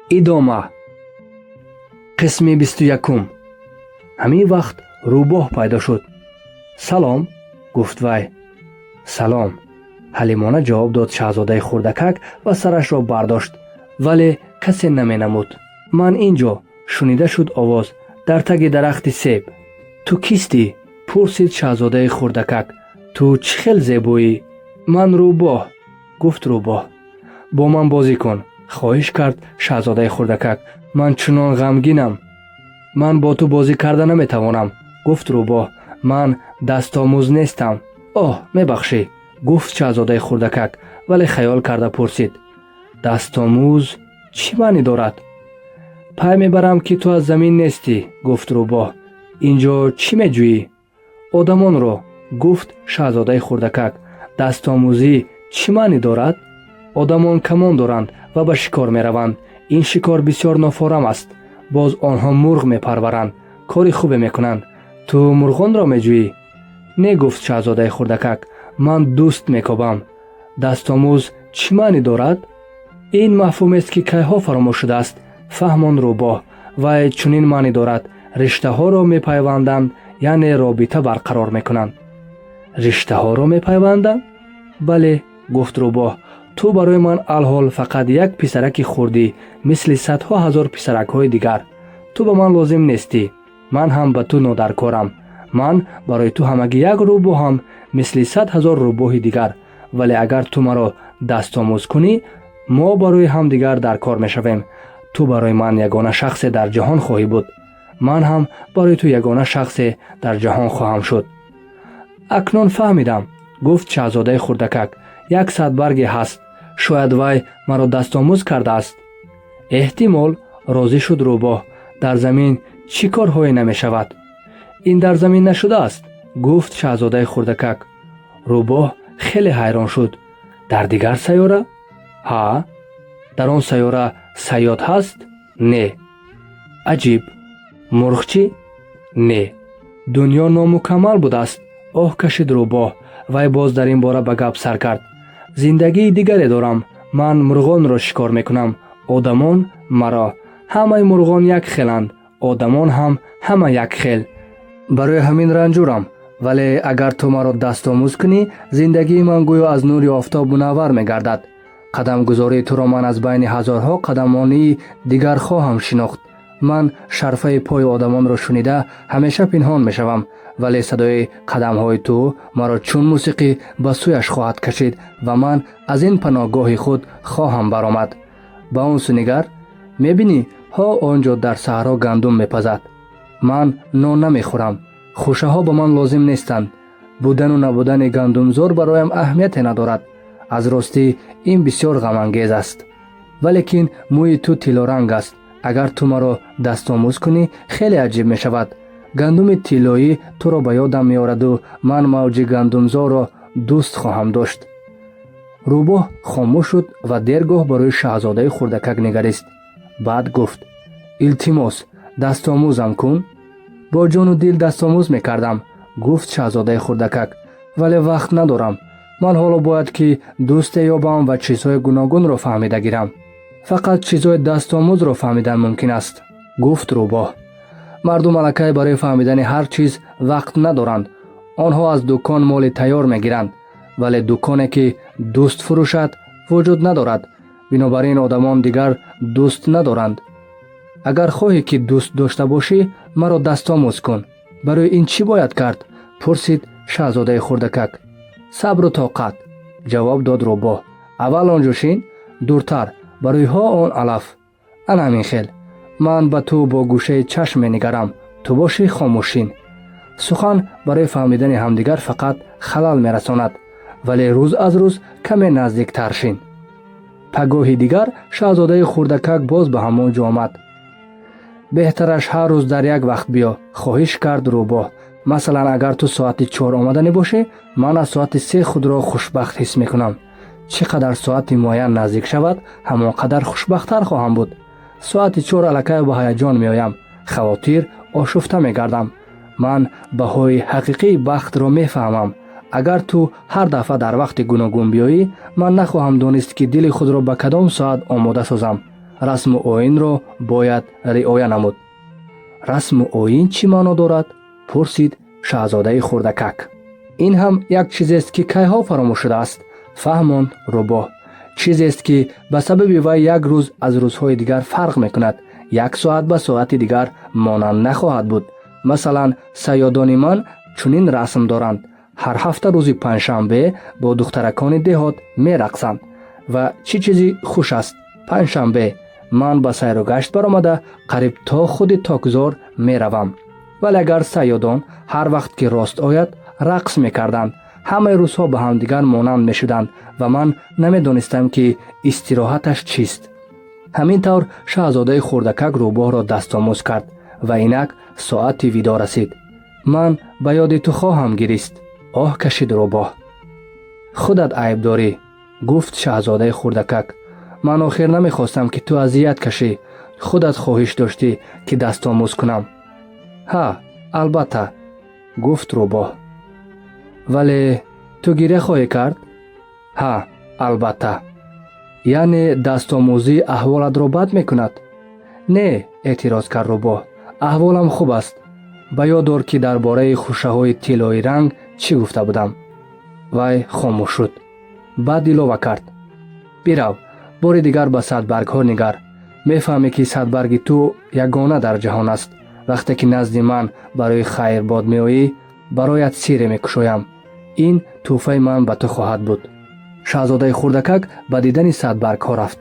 Идома, қисми 21-ум. Ҳамин вақт рӯбоҳ пайдо шуд. «Салом», гуфт вай. «Салом», ҳалимона ҷавоб дод шаҳзодаи хурдакак ва сарашро бардошт, вале касе наменамуд. «Ман ин ҷо», шунида шуд овоз, «дар таги дарахти себ». «Ту кистӣ?» пурсид шаҳзодаи хурдакак. «Ту чӣ хел зебоӣ!» «Ман рӯбоҳ», гуфт рӯбоҳ. «Бо ман бозӣ кун», хоҳиш кард шаҳзодаи хурдакак. «Ман чунон ғамгинам». «Ман бо ту бозӣ карда наметавонам», гуфт рӯбоҳ. «Ман дастомӯз нестам». «Оҳ, мебахшӣ», гуфт шаҳзодаи хурдакак, вале хаёл карда пурсид: «Дастомӯз чӣ маънӣ дорад?» «Пай мебарам, ки ту аз замин нестӣ», гуфт рӯбоҳ. «Ин ҷо чӣ меҷӯӣ?» «Одамонро», гуфт шаҳзодаи хурдакак. «Дастомӯзӣ чӣ маънӣ дорад?» «Одамон камон доранд ва ба шикор мераванд. Ин шикор бисёр нофорам аст. Боз онҳо мурғ мепарваранд, кори хубе мекунанд. Ту мурғонро меҷӯӣ?» «Не», гуфт шаҳзодаи хурдакак, «ман дӯст мекобам. Дастомӯз чӣ маънӣ дорад?» «Ин мафҳумест, ки кайҳо фаромӯш шудааст», фаҳмон рӯбоҳ. «Вай чунин маънӣ дорад: риштаҳоро мепайванданд, яъне робита барқарор мекунанд». «Риштаҳоро мепайванданд?» «Бале», гуфт рӯбоҳ. «Ту барои ман алҳол фақат як писараки хурдӣ, мисли садҳо ҳазор писаракҳои дигар. Ту ба ман лозим нестӣ, ман ҳам ба ту нодаркорам. Ман барои ту ҳамагӣ як рӯбоҳам, мисли 100 000 рӯбоҳи дигар. Вале агар ту маро дастомӯз кунӣ, мо барои ҳамдигар дар кор мешавем. Ту барои ман ягона шахсе дар ҷаҳон хоҳӣ буд, ман ҳам барои ту ягона шахсе дар ҷаҳон хоҳам шуд». «Акнун фаҳмидам», гуфт шаҳзодаи хурдакак. «Як садбарге ҳаст. Шояд вай маро дастомӯз кардааст». «Эҳтимол», розӣ шуд рӯбоҳ. «Дар замин чӣ корҳое намешавад?» «Ин дар замин нашудааст», гуфт шаҳзодаи хурдакак. Рӯбоҳ хеле ҳайрон шуд. «Дар дигар сайёра?» «Ҳа». «Дар он сайёра сайёд ҳаст?» «Не». «Аҷиб! Мурғ чӣ?» «Не». «Дунё номукаммал будааст», оҳ кашид рӯбоҳ. Вай боз дар ин бора ба гап сар кард. «Зиндагии дигаре дорам. Ман мурғонро шикор мекунам, одамон маро. Ҳамаи мурғон як хеланд, одамон ҳам ҳама як хел. Барои ҳамин ранҷурам. Вале агар ту маро дастомӯз кунӣ, зиндагии ман гӯё аз нури офтоб мунаввар мегардад. Қадамгузории туро ман аз байни ҳазорҳо қадамонии дигар хоҳам шинохт. Ман шарфаи пои одамонро шунида ҳамеша пинҳон мешавам, вале садои қадамҳои ту маро чун мусиқӣ ба сӯяш хоҳад кашид ва ман аз ин паноҳгоҳи худ хоҳам баромад. Ба он сӯ нигар. Мебинӣ, ҳо он ҷо дар саҳро гандум мепазад. Ман нон намехӯрам, хӯшаҳо ба ман лозим нестанд. Будану набудани гандумзор бароям аҳамияте надорад. Аз ростӣ, ин бисёр ғамангез аст. Валекин мӯи ту тиллоранг аст. Агар ту маро дастомӯз кунӣ, хеле аҷиб мешавад. Гандуми тиллоӣ туро ба ёдам меораду ман мавҷи гандумзорро дӯст хоҳам дошт». Рӯбоҳ хомӯш шуд ва дергоҳ барои шаҳзодаи хурдакак нигарист. Баъд гуфт: «Илтимос, дастомӯзам кун». «Бо ҷону дил дастомӯз мекардам», гуфт шаҳзодаи хурдакак, «вале вақт надорам. Ман ҳоло бояд ки дӯсте ёбам ва чизҳои гуногунро фаҳмида гирам». «Фақат чизҳои дастомӯзро фаҳмидан мумкин аст», гуфт рӯбоҳ. «Мардум аллакай барои фаҳмидани ҳар чиз вақт надоранд. Онҳо аз дукон моли тайёр мегиранд, вале дуконе, ки дӯст фурӯшад, вуҷуд надорад. Бинобар ин одамон дигар дӯст надоранд. Агар хоҳӣ, ки дӯст дошта бошӣ, маро дастомӯз кун». «Барои ин чӣ бояд кард?» пурсид шаҳзодаи хурдакак. «Сабру тоқат», ҷавоб дод рӯбоҳ. «Аввал он ҷо шин, дуртар, барои ҳо он алаф. Ана ҳамин хел. Ман ба ту бо гӯшаи чашм менигарам, ту бошӣ хомӯш шин. Сухан барои фаҳмидани ҳамдигар фақат халал мерасонад, вале рӯз аз рӯз каме наздиктар шин». Пагоҳи дигар шаҳзодаи хурдакак боз ба ҳамон ҷо омад. «Беҳтараш ҳар рӯз дар як вақт биё», хоҳиш кард рӯбоҳ. «Масалан, агар ту соати 4 омаданӣ бошӣ, ман аз соати 3 худро хушбахт ҳис мекунам. Чӣ қадар соати муайян наздик шавад, ҳамон қадар хушбахттар хоҳам буд. Соати 4 аллакай ба ҳаяҷон меоям, хавотир, ошуфта мегардам. Ман баҳои ҳақиқии бахтро мефаҳмам. Агар ту ҳар дафъа дар вақти гуногун биёӣ, ман нахоҳам донист, ки дили худро ба кадом соат омода созам». Расму оинро бояд риоя намуд. Расму оин чӣ маъно дорад? Пурсид шаҳзодаи хурдакак. Ин ҳам як чизест, ки кайҳо фаромӯш шудааст, фаҳмонд рӯбоҳ. Чизест, ки ба сабаби вай як рӯз аз рӯзҳои дигар фарқ мекунад, як соат ба соати дигар монанд нахоҳад буд. Масалан, сайёдони ман чунин расм доранд: ҳар ҳафта рӯзи панҷшанбе бо духтаракони деҳот мерақсанд. Ва чӣ чизи хуш аст панҷшанбе! Ман ба сайру гашт баромада, қариб то худи токзор меравам. Вале агар сайёдон ҳар вақт ки рост ояд рақс мекарданд, ҳамаи рӯзҳо ба ҳамдигар монанд мешуданд ва ман намедонистам, ки истироҳаташ чист. Ҳамин тавр шаҳзодаи хурдакак рӯбоҳро дастомӯз кард ва инак соати видоъ расид. Ман ба ёди ту хоҳам гирист, оҳ кашид рӯбоҳ. Худат айб дорӣ, гуфт шаҳзодаи хурдакак. Ман охир намехостам, ки ту азият кашӣ. Худат хоҳиш доштӣ, ки дастомӯз кунам. Ҳа, албатта, гуфт рӯбоҳ. Вале ту гиря хоҳӣ кард? Ҳа, албатта. Яъне дастомӯзӣ аҳволатро бад мекунад? Не, эътироз кард рӯбоҳ, аҳволам хуб аст. Ба ёд дор, ки дар бораи хушаҳои тиллои ранг чӣ гуфта будам. Вай хомӯш шуд. Баъд илова кард: бирав, бори дигар ба садбаргҳо нигар. Мефаҳмӣ, ки садбарги ту ягона дар ҷаҳон аст. Вақте ки назди ман барои хайрбод меоӣ, бароят сире мекушоям. Ин тӯҳфаи ман ба ту хоҳад буд. Шаҳзодаи хурдакак ба дидани садбаргҳо рафт.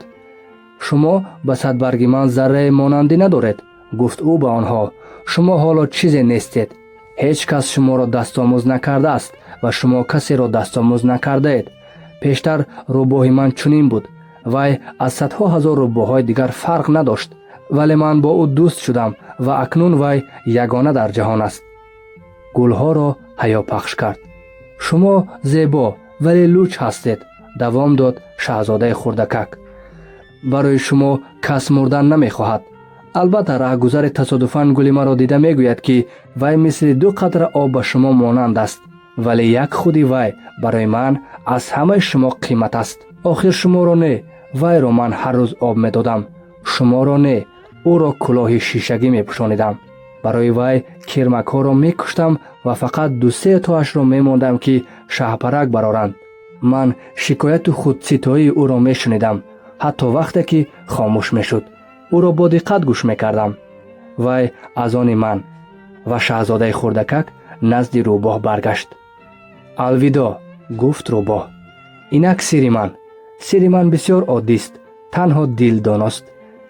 Шумо ба садбарги ман заррае монандӣ надоред, гуфт ӯ ба онҳо. Шумо ҳоло чизе нестед. Ҳеҷ кас шуморо дастомӯз накардааст ва шумо касеро дастомӯз накардаед. Пештар рӯбоҳи ман чунин буд. Вай аз садҳо ҳазор рӯбоҳҳои дигар фарқ надошт, вале ман бо ӯ дӯст шудам ва акнун вай ягона дар ҷаҳон аст. Гулҳоро ҳаё пахш кард. Шумо зебо, вале луч ҳастед, давом дод шаҳзодаи хурдакак. Барои шумо кас мурдан намехоҳад. Албатта, раҳгузари тасодуфан гули маро дида мегӯяд, ки вай мисли ду қатра об ба шумо монанд аст, вале як худи вай барои ман аз ҳамаи шумо қимат аст. Охир шуморо не, вайро ман ҳар рӯз об медодам. Шуморо не, ӯро кулоҳи шишагӣ мепӯшонидам. Барои вай кирмакҳоро мекуштам ва фақат дусе тоашро мемондам, ки шаҳпарак бароранд. Ман шикояту худситоии ӯро мешунидам, ҳатто вақте ки хомӯш мешуд. Ӯро бо диққат гӯш мекардам. Вай аз они ман. Ва шаҳзодаи хурдакак назди рӯбоҳ баргашт. Алвидоъ, гуфт рӯбоҳ. Инак сири ман. Сири ман бисёр оддист. Танҳо дил доност.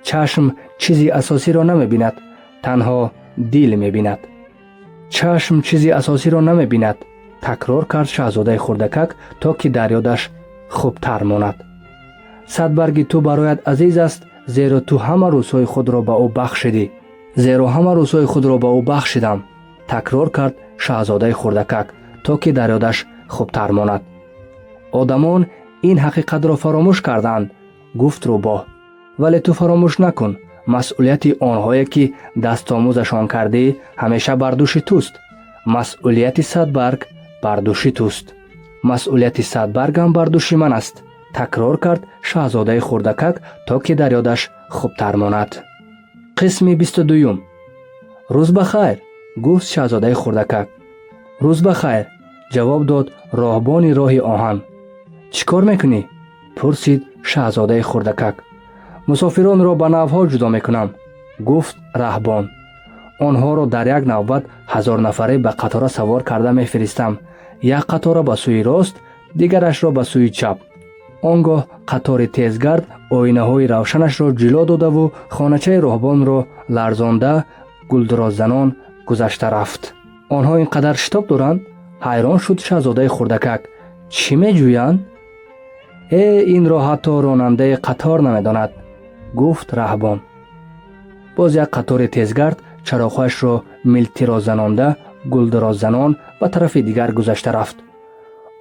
Чашм чизи асосиро намебинад, танҳо дил мебинад. Чашм чизи асосиро намебинад, такрор кард шаҳзодаи хурдакак, то ки дар ёдаш хубтар монад. Садбарги ту бароят азиз аст, зеро ту ҳама рӯзҳои худро ба ӯ бахшидӣ. Зеро ҳама рӯзҳои худро ба ӯ бахшидам, такрор кард шаҳзодаи хурдакак, то ки дар ёдаш хубтар монад. Одамон ин ҳақиқатро фаромӯш карданд, гуфт рӯбоҳ. Вале ту фаромӯш накун: масъулияти онҳое, ки дастомӯзашон кардӣ, ҳамеша бар дӯши туст. Масъулияти садбарг бар дӯши туст. Масъулияти садбаргам бар дӯши ман аст, такрор кард шаҳзодаи хурдакак, то ки дар ёдаш хубтар монад. Қисми 22-юм. Рӯз ба хайр, гуфт шаҳзодаи хурдакак. Рӯз ба хайр, ҷавоб дод роҳбони роҳи оҳан. Чӣ кор мекунӣ? Пурсид шаҳзодаи хурдакак. Мусофиронро ба навъҳо ҷудо мекунам, гуфт раҳбон. Онҳоро дар як навбат ҳазорнафарӣ ба қатора савор карда мефиристам. Як қатора ба сӯи рост, дигарашро ба сӯи чап. Он гоҳ қатори тезгард оинаҳои равшанашро ҷило додаву хоначаи роҳбонро ларзонда, гулдуроззанон гузашта рафт. Онҳо ин қадар шитоб доранд? Ҳайрон шуд шаҳзодаи хурдакак. Чӣ меҷӯянд? Э, инро ҳатто ронандаи қатор намедонад, гуфт раҳбон. Боз як қатори тезгард чароғҳояшро милтирозанонда, гулдуроззанон ба тарафи дигар гузашта рафт.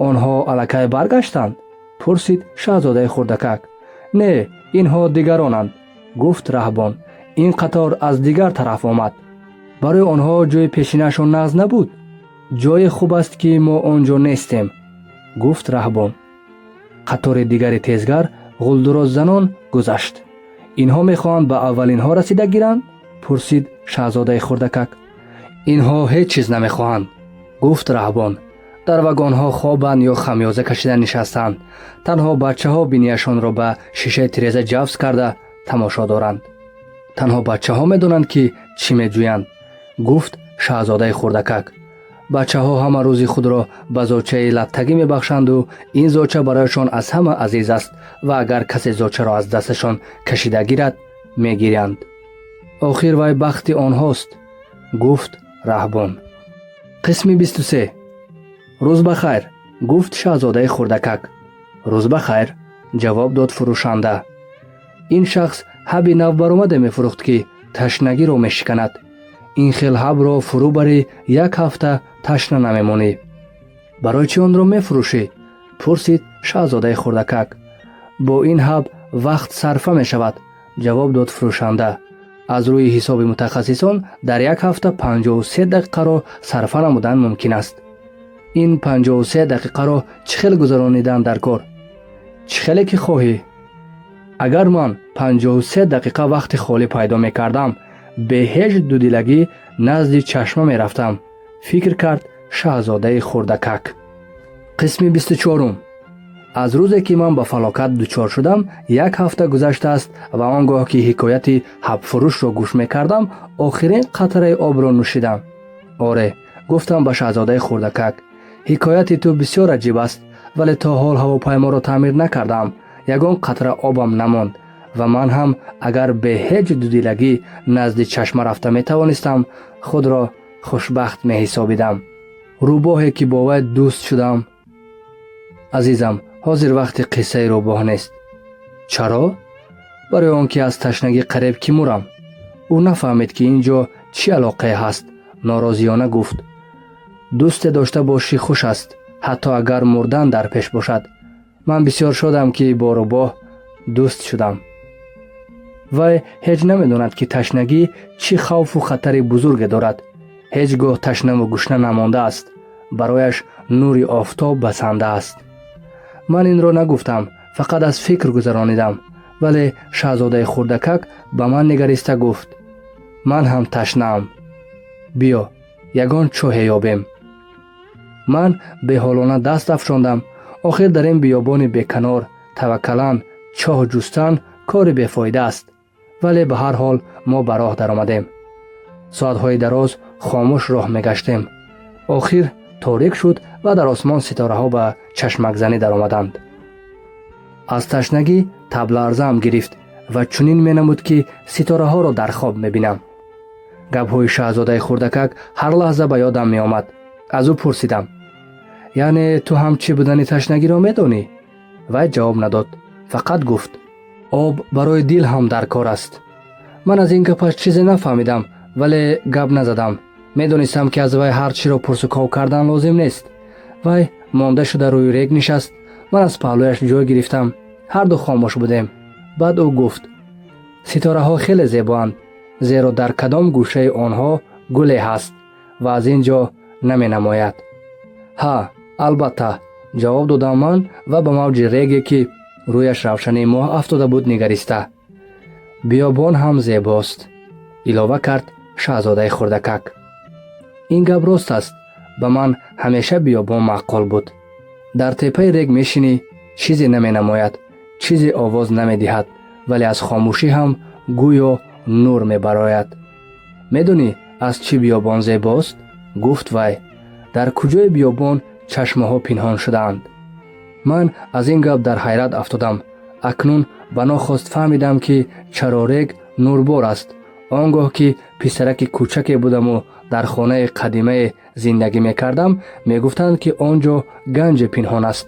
Онҳо аллакай баргаштанд? Пурсид шаҳзодаи хурдакак. Не, инҳо дигаронанд, гуфт раҳбон. Ин қатор аз дигар тараф омад. Барои онҳо ҷои пешинаашон нағз набуд? Ҷое хуб аст, ки мо он ҷо нестем, гуфт раҳбон. Қатори дигари тезгар ғулдуроззанон гузашт. Инҳо мехоҳанд ба аввалинҳо расида гиранд? Пурсид шаҳзодаи хурдакак. Инҳо ҳеҷ чиз намехоҳанд, гуфт раҳбон. Дар вагонҳо хобанд ё хамёза кашида нишастаанд. Танҳо бачаҳо бинияшонро ба шишаи тиреза ҷавз карда тамошо доранд. Танҳо бачаҳо медонанд, ки чӣ меҷӯянд, гуфт шаҳзодаи хурдакак. Бачаҳо ҳама рӯзи худро ба зочаи латтагӣ мебахшанду ин зоча барояшон аз ҳама азиз аст ва агар касе зочаро аз дасташон кашида гирад, мегирянд. Охир вай бахти онҳост, гуфт раҳбон. Қисми 23. Рӯз ба хайр, гуфт шаҳзодаи хурдакак. Рӯз ба хайр, ҷавоб дод фурӯшанда. Ин шахс ҳаби навбаромаде мефурӯхт, ки ташнагиро мешиканад. Ин хел ҳабро фурӯ барӣ, як ҳафта ташна намемонӣ. Барои чӣ онро мефурӯшӣ? Пурсид шаҳзодаи хурдакак. Бо ин ҳаб вақт сарфа мешавад, ҷавоб дод фурӯшанда. Аз рӯи ҳисоби мутахассисон, дар як ҳафта 53 дақиқаро сарфа намудан мумкин аст. Ин 53 дақиқаро чӣ хел гузаронидан дар кор? Чӣ хеле ки хоҳӣ. Агар ман 53 дақиқа вақти холӣ пайдо мекардам, бе ҳеҷ дудилагӣ назди чашма мерафтам, фикр кард шаҳзодаи хурдакак. Қисми 24-ум. Аз рӯзе ки ман ба фалокат дучор шудам, як ҳафта гузаштааст ва он гоҳ ки ҳикояти ҳабфурӯшро гӯш мекардам, охирин қатраи обро нӯшидам. Оре, гуфтам ба шаҳзодаи хурдакак, ҳикояти ту бисёр аҷиб аст, вале то ҳол ҳавопайморо таъмир накардаам, ягон қатра обам намонд ва ман ҳам агар бе ҳеҷ дудилагӣ назди чашма рафта метавонистам, худро хушбахт меҳисобидам. Рӯбоҳе ки бо вай дӯст шудам. Азизам, ҳозир вақти қиссаи рӯбоҳ нест. Чаро? Барои он ки аз ташнагӣ қариб ки мурам. Ӯ нафаҳмид, ки ин ҷо чӣ алоқае ҳаст. Норозиёна гуфт: дӯсте дошта бошӣ хуш аст, ҳатто агар мурдан дар пеш бошад. Ман бисёр шодам, ки бо рӯбоҳ дӯст шудам. Вай ҳеҷ намедонад, ки ташнагӣ чӣ хавфу хатари бузурге дорад. Ҳеҷ гоҳ ташнаву гушна намондааст. Барояш нури офтоб басанда аст. Ман инро нагуфтам, фақат аз фикр гузаронидам, вале шаҳзодаи хурдакак ба ман нигариста гуфт: ман ҳам ташнаам, биё, ягон чоҳе ёбем. Ман беҳолона даст афшондам. Охир дар ин биёбони беканор таваккалан чоҳ ҷустан кори бефоида аст. Вале ба ҳар ҳол мо ба роҳ даромадем. Соатҳои дароз хомӯш роҳ мегаштем. Охир торик шуд ва дар осмон ситораҳо ба чашмакзанӣ даромаданд. Аз ташнагӣ табларзаам гирифт ва чунин менамуд, ки ситораҳоро дар хоб мебинам. Гапҳои шаҳзодаи хурдакак ҳар лаҳза ба ёдам меомад. Аз ӯ пурсидам: яъне ту ҳам чӣ будани ташнагиро медонӣ? Вай ҷавоб надод, фақат гуфт: об барои дил ҳам дар кор аст. Ман аз ин гапаш чизе нафаҳмидам, вале гап назадам. Медонистам, ки аз вай ҳар чиро пурсуков кардан лозим нест. Вай монда шуда рӯи рег нишаст. Ман аз паҳлӯяш ҷой гирифтам. Ҳарду хомӯш будем. Баъд ӯ гуфт: ситораҳо хеле зебоанд, зеро дар кадом гӯшаи онҳо гуле ҳаст ва аз ин ҷо наменамояд. Ҳа, албатта, ҷавоб додам ман ва ба мавҷи реге, ки рӯяш равшании моҳ афтода буд, нигариста. Биёбон ҳам зебост, илова кард шаҳзодаи хурдакак. Ин гап рост аст. Ба ман ҳамеша биёбон маъқул буд. Дар теппаи рег мешинӣ, чизе наменамояд, чизе овоз намедиҳад, вале аз хомӯшӣ ҳам гӯё нур мебарояд. Медонӣ, аз чӣ биёбон зебост? Гуфт вай. Дар куҷои биёбон чашмаҳо пинҳон шудаанд. Ман аз ин гап дар ҳайрат афтодам. Акнун ба нохост фаҳмидам, ки чаро рег нурбор аст. Он гоҳ ки писараки кӯчаке будаму дар хонаи қадимае зиндагӣ мекардам, мегуфтанд, ки он ҷо ганҷе пинҳон аст.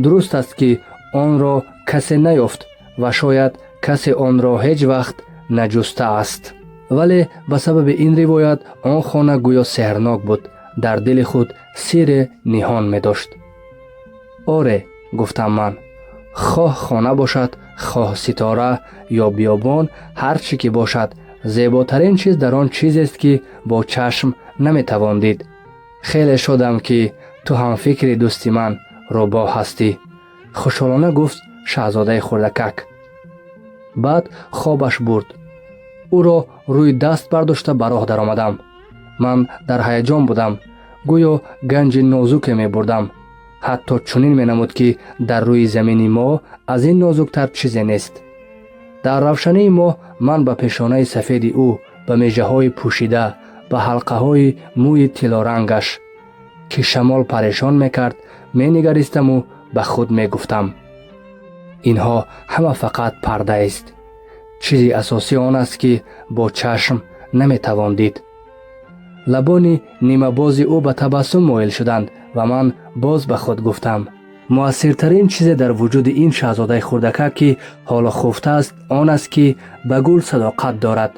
Дуруст аст, ки онро касе наёфт ва шояд касе онро ҳеҷ вақт наҷустааст, вале ба сабаби ин ривоят он хона гӯё сеҳрнок буд, дар дили худ сирре ниҳон медошт. Оре, гуфтам ман, хоҳ хона бошад, хоҳ ситора ё биёбон, ҳар чӣ ки бошад, зеботарин чиз дар он чизест, ки бо чашм наметавон дид. Хеле шодам, ки ту ҳамфикри дӯсти ман рӯбоҳ ҳастӣ, хушҳолона гуфт шаҳзодаи хурдакак. Баъд хобаш бурд. Ӯро рӯи даст бардошта ба роҳ даромадам. Ман дар ҳаяҷон будам, гӯё ганҷи нозуке мебурдам. Ҳатто чунин менамуд, ки дар рӯи замини мо аз ин нозуктар чизе нест. Дар равшании моҳ ман ба пешонаи сафеди ӯ, ба межаҳои пӯшида, ба ҳалқаҳои мӯи тиллорангаш, ки шамол парешон мекард, менигаристаму ба худ мегуфтам: инҳо ҳама фақат пардаест. Чизи асосӣ он аст, ки бо чашм наметавон дид. Лабони нимабози ӯ ба табассум моил шуданд ва ман боз ба худ гуфтам: муассиртарин чизе дар вуҷуди ин шаҳзодаи хурдакак, ки ҳоло хуфтааст, он аст, ки ба гул садоқат дорад.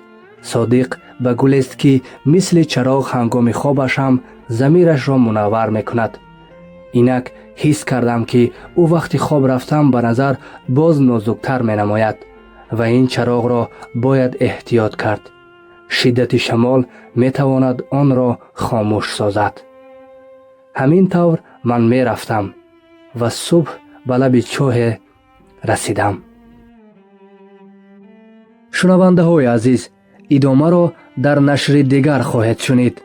Содиқ ба гулест, ки мисли чароғ ҳангоми хобаш ҳам замирашро мунаввар мекунад. Инак ҳис кардам, ки ӯ вақти хоб рафтан ба назар боз нозуктар менамояд ва ин чароғро бояд эҳтиёт кард. Шиддати шамол метавонад онро хомӯш созад. Ҳамин тавр ман мерафтам ва субҳ ба лаби чоҳе расидам. Шунавандаҳои азиз, идомаро дар нашри дигар хоҳед шунид.